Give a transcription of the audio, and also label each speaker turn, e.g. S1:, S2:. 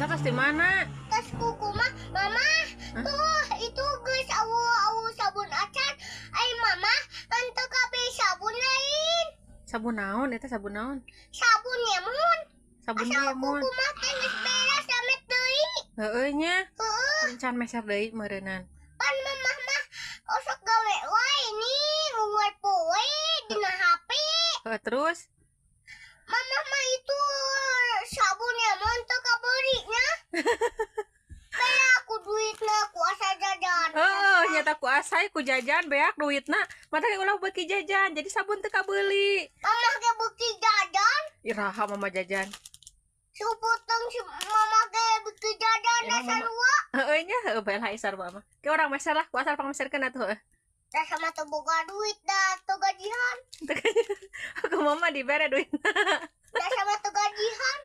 S1: Eta tas di mana?
S2: Tas kuku mah, Mama.
S1: Hah?
S2: Tuh, itu geus awu-awu sabun acan. Ai Mama henteu kabeh sabun lain.
S1: Sabun naon eta, sabun naon?
S2: Sabun lemon.
S1: Sabun
S2: Asal
S1: lemon.
S2: kuku mah teh geus beres samet deui.
S1: Heeh nya.
S2: Heeh,
S1: Encan meser deui meureunnan.
S2: Pan Mamah mah osok gawe wae nih, unggal poe dina HP.
S1: Heeh, terus?
S2: Mama mah itu sabun lemon teu kabeuli nya. Kayak aku duitna ku asa jajan.
S1: Heeh, nyata ku asai ku jajan beak duitna. Mata ge ulah beuki jajan, jadi sabun teu kabeuli.
S2: Mama ge beuki jajan.
S1: Iraha Mama jajan?
S2: Suputeng si Mama ge beuki jajan.
S1: Emang
S2: Asa
S1: Mama-
S2: sarua.
S1: Heeh nya, heueuh bae lah sarua mah. Ke urang meser lah, ku asal pangmeserkeun atuh heueuh.
S2: Dah sama teu boga duit dah teu gajian.
S1: Aku Mama dibere duit.
S2: Dah sama teu gajian.